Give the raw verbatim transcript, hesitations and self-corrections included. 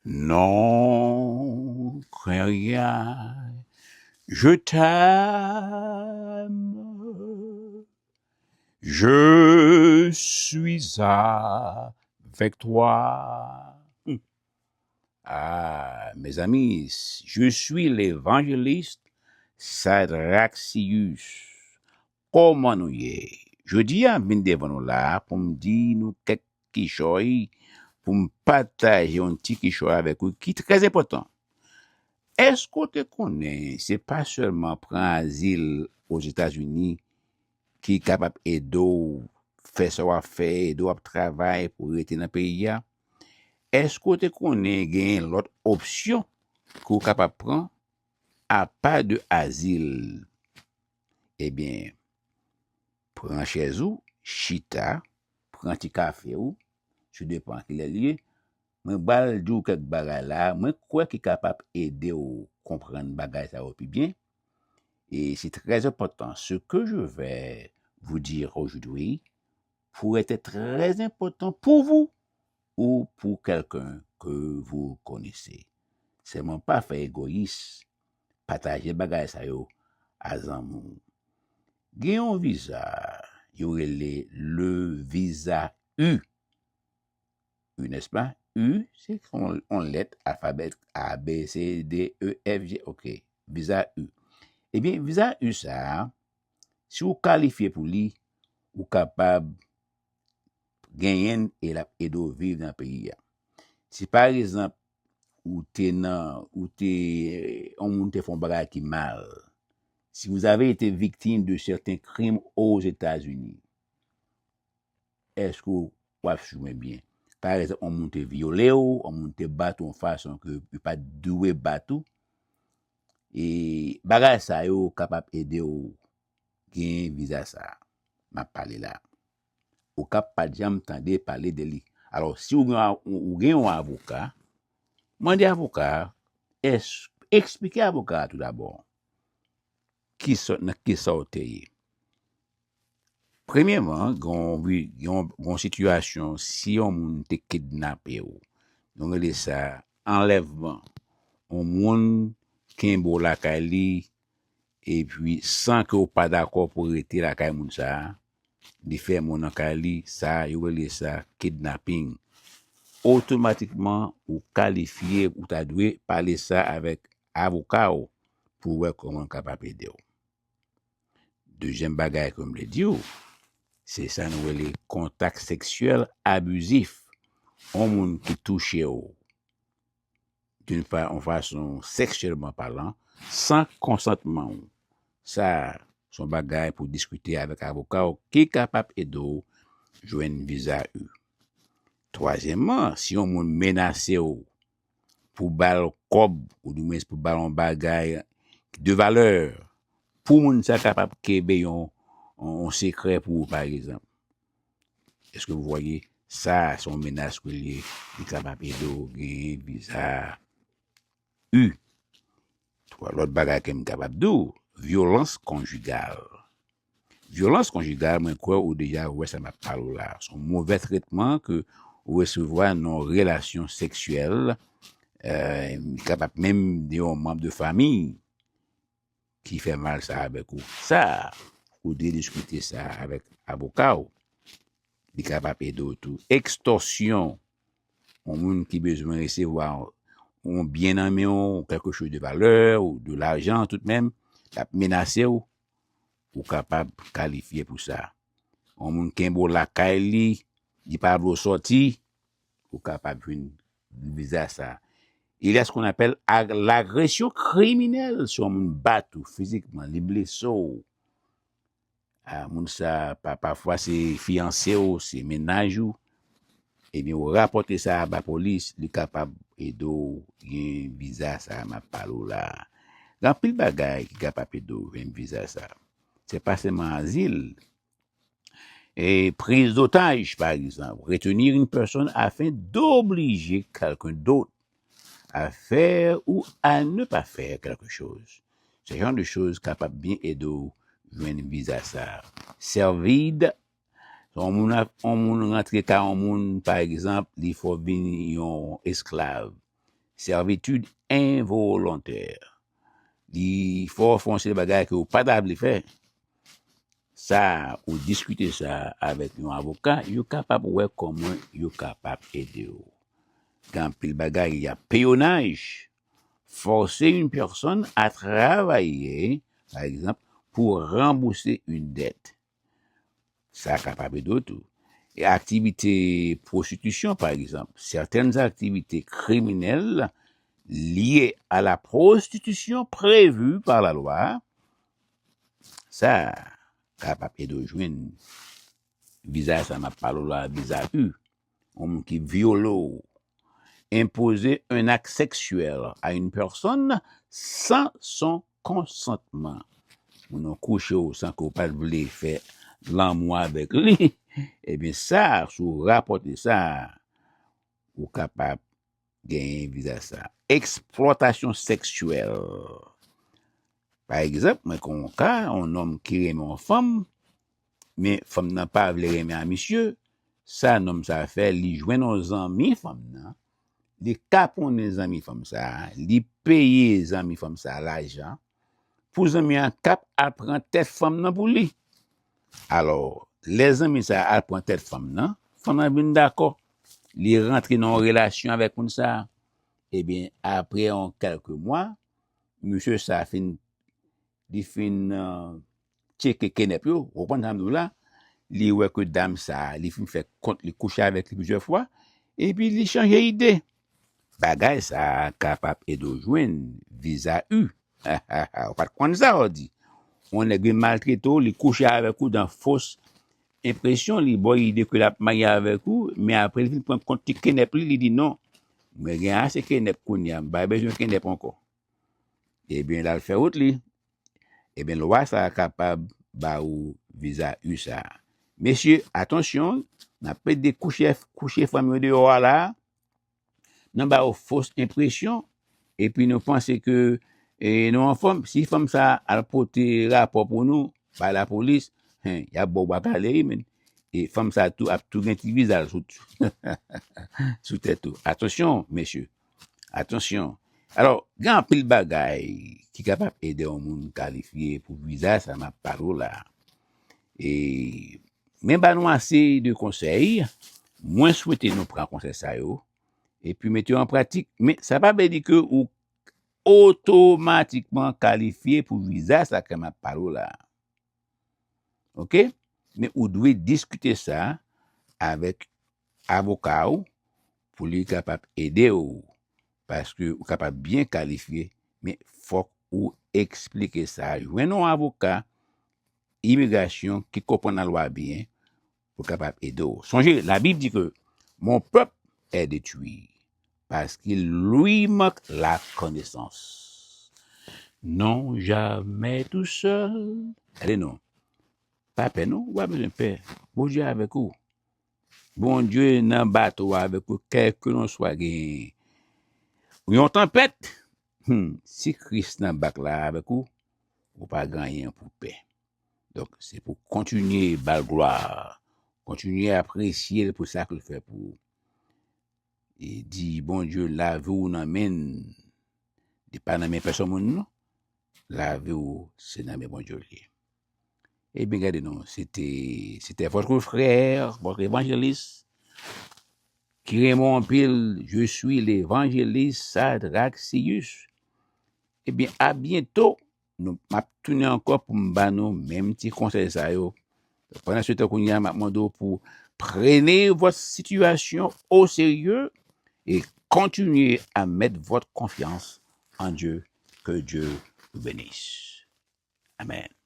Non, crains rien, je t'aime, je suis avec toi. Ah, mes amis, je suis l'évangéliste Sadraxius. Kòman nou ye? Jodi a, m vin devan nou la pou m di nou kèk kichòy, pou m pataje yon ti kichòy avèk ou ki trè enpòtan. Èske w te konnen se pa sèlman pran azil Ozetazini ki kapab ede w fè sa w ap fè, ede w ap travay pou w rete nan peyi a? Èske w te konnen genyen lòt opsyon ke w kapab pran apa de azil? Ebyen, pran chèz ou, chita, pran ti kafe w, sou depan kilè l ye. Mwen pral di w kèk bagay la, mwen kwè ki kapab ede w konprann bagay sa yo pi byen. Et c'est très important. Ce que je vais vous dire aujourd'hui pourrait être très important pour vous ou pour quelqu'un que vous connaissez. Sèlman pa fè egoyis, pataje bagay sa yo a zanmi w. Gen yon viza, yo rele le viza U. U, n'est-ce pas? U, se yon, yon lèt alfabè A, B, C, D, E, F, G, ok. Viza U. Ebyen, viza U sa a, si w kalifye pou li, ou kapab genyen l e l ap ede w viv nan peyi a. Si pa egzanp, ou te nan, ou te, yon moun te fè yon bagay ki mal, si vous avez été victime de certains crimes aux États-Unis, èske w ap swiv mwen byen? Pa egzanp, yon moun te vyole w, yon moun te bat w yon fason ke yo pa t dwe bat ou, e bagay sa yo kapab ede w gen viza sa a m ap pale la. Ou ka pa t janm tande pale de li. Alò, si w gen, ou gen yon avoka, mande avoka a, es-, eksplike avoka a toudabò kisa, nan kisa w te ye. Premyèman, gen yon vi-, gen yon, gen yon sitiyasyon, si yon moun te kidnape w, nou rele sa anlèvman. Yon moun kenbe w lakay li, epi san ke w pa dakò pou rete lakay moun sa a, li fèmen w nan kay li, sa yo rele sa kidnaping. Otomatikman, ou kalifye, ou ta dwe pale sa avèk avoka w pou wè kòman l kapab ede w. Dezyèm bagay ke m vle di w, se sa nou rele kontak seksyèl abizif. Yon moun ki touche w d'une fa-, yon fason seksyèlman palan, san konsantman w. Sa, se yon bagay pou diskite avèk avoka w ki kapab ede w jwenn viza U. Twazyèmman, si yon moun menase w pou ba l kòb, oudimwen pou ba l yon bagay de valè, pou moun sa kapab kenbe yon, yon, yon sekrè pou ou, pa egzanp. Èske vous voyez? Sa, se yon menas ke l ye, li kapab ede w genyen viza U. Twa lòt bagay ke m kapab di w, vyolans konjigal. Vyolans konjigal, mwen kwè ou deja wè sa m ap pale w la. Se yon movè tretman ke ou resevwa nan yon relasyon seksyèl, euh, li kapab menm de yon manm de fanmi ki fè mal sa avèk ou. Sa, ou dwe diskite sa avèk avoka w. Li kapab ede w tou. Ekstòsyon, yon moun ki bezwen resevwa yon byen nan men w, quelque chose de valeur, ou de l'argent tout menm, l ap menase w, ou kapab kalifye pou sa. Yon moun kenbe w lakay li, li pa vle w sòti, ou kapab jwenn viza sa. Il y a ce qu'on appelle ag-, l'agression criminelle, si yon moun bat ou fizikman, li blese w. Ah, moun sa, pa, pafwa se fiyanse w, se mennaj ou. Ebyen, ou rapòte sa a ba polis, li kapab ede w gen viza sa a m ap pale w la. Gen anpil bagay ki kapab ede w jwenn viza sa a. Se pa sèlman azil. Et prise d'otage, par exemple. Retenir une personne afin d'obliger quelqu'un d'autre à faire ou à ne pas faire quelque chose. Ce genre de choses kapab byen ede w jwenn viza sa. Servir, yon moun ap, yon moun rantre ka yon moun, pa egzanp, li fè w vin yon esklav. servitude involontaire. Li fè w fè yon seri de bagay ke w pa ta vle fè. Sa, ou diskite sa avèk yon avoka, yo kapab wè kòman yo kapab ede w. Gen anpil bagay, y a pèyonaj, forcer une personne à travailler, par exemple, pour rembourser une dette. Sa kapab ede w tou. E aktivite pwostitisyon, par exemple, certaines activités criminelles liées à la prostitution prévues par la loi, sa kapab ede w jwenn viza sa m ap pale w la, viza U. Yon moun ki vyole w, imposer un acte sexuel à une personne sans son consentement. Moun nan kouche w san ke w pa t vle fè lanmou avèk li. Ebyen sa, si w rapòte sa, ou kapab genyen viza sa. Eksplwatasyon seksyèl. Pa egzanp, mwen konn yon ka, yon nonm ki renmen yon fanm, men fanm nan pa vle renmen a misye, sa nonm sa fè, li jwenn yon zanmi fanm nan, li kaponnen zanmi fanm sa, li peye zanmi fanm sa lajan, pou zanmi an kap al pran tèt fanm nan pou li. Alò, lè zanmi sa al pran tèt fanm nan, fanm nan vin dakò. Li rantre nan yon relasyon avèk moun sa. Ebyen, apre yon kèlke mwa, misye sa fin, li fin, euh, tcheke kenèp yo, ou konprann sa m di w la, li wè ke dam sa, li fin fè kont, li kouche avèk li plizyè fwa, epi li chanje ide. Bagay sa kapab ede w jwenn viza U. Ou pa t konn sa, ou di. Yon nèg vin maltrete w, li kouche avèk ou dan fos enpresyon, li ba w ide ke l ap marye avèk ou, men apre li fin pran kont ti kenèp li, li di non. Mwen gen ase kenèp kounye a, m pa bezwen kenèp ankò. Ebyen, l al fè wout li. Ebyen, lwa sa a kapab ba ou viza U sa a. Mesye, atansyon, n ap plede kouche, kouche fanm yo deyò a la, nan ba yo fos enpresyon, epi nou panse ke, e, nou anfòm. Si fanm sa al pote rapò pou nou, bay lapolis, hen, y ap ba w bwa kale, wi, men. E fanm sa tou ap tou gen ti viza l sou, sou tèt ou. Atansyon, mesye. Atansyon. Alò, gen anpil bagay ki kapab ede yon moun kalifye pou viza sa m ap pale w la. E, men ba nou ase de konsèy. Mwen swete nou pran konsèy sa yo, epi mete yo an pratik. Men sa pa vle di ke ou otomatikman kalifye pou viza sa ke m ap pale w la. Oke? Men ou dwe diskite sa avèk avoka w pou li kapab ede w. Paske ou kapab byen kalifye, men fòk ou eksplike sa. Jwenn yon avoka imigrasyon ki konprann lalwa byen pou kapab ede w. Sonje, Labib di ke mon peuple est détruit parce qu'il lui manque la connaissance. Non jamais tout seul. Gade non. Pa pè non, ou pa bezwen pè. Bondye avèk ou. Bondye nan bato a avèk ou, kèlkelanswa gen yon tanpèt. Hmm, si Kris nan bak la avèk ou, ou pa gen anyen pou pè. Donk, se pou kontinye ba l glwa, kontinye apresye l pou sa ke l fè pou ou. E di Bondye lavi w nan men l. Li pa nan men pèsòn moun non. Lavi w se nan men Bondye l ye. Ebyen, gade non, se te, se te votre frère, votre évangéliste, ki renmen w anpil, je suis l'évangéliste Sadraxius. Ebyen, a byento. Nou, m ap tounen ankò pou m ba nou menm ti konsèy sa yo. Pandan se tan kounye a, m ap mande w pou prenez votre situation au sérieux et continuez à mettre votre confiance en Dieu. Que Dieu vous bénisse. Amen.